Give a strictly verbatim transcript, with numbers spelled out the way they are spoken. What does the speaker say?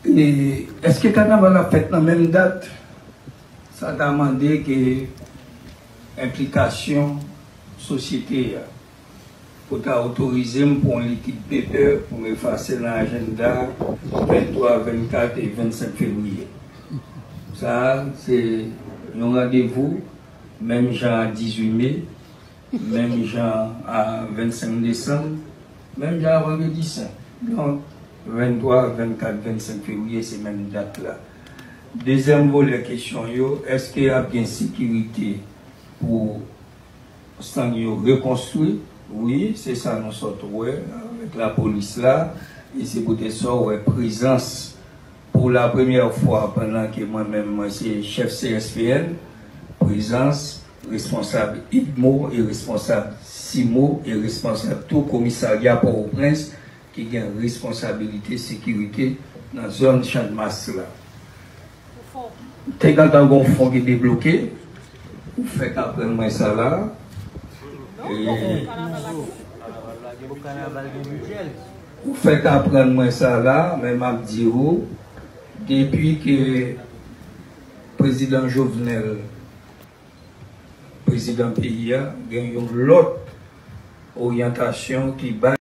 E èske kanaval ap fèt nan menm dat? Sa ta mande ke enplikasyon sosyete a pou ta otorize m pou yon likid pepè pou m efase nan ajannda venntwa, vennkat e vennsenk fevriye. Sa a, se yon randevou, menm jan a dizuit me, menm jan a vennsenk desanm, menm jan a vandredi sen. Donk, venntwa, vennkat, vennsenk fevriye, se menm dat la. Dezyèm volè kesyon yo, èske ap gen sekirite pou Sang yo rekonstwi, wi, se sa nou sot wè avèk lapolis la, e se poutèt sa w wè prezans pou la premyè fwa pandan ke mwen menm mwen se chèf C S P N, prezans responsab idmo e responsab simo e responsab tou komisarya Pòtoprens ki gen responsabilite sekirite nan zòn Channmas la. Te gentan gon fon ki debloke. Ou fèk aprann mwen sa la. E ou fèk aprann mwen sa la, men m ap di ou, depi ke prezidan Jovenel, prezidan peyi a, gen yon lòt oryantasyon ki bay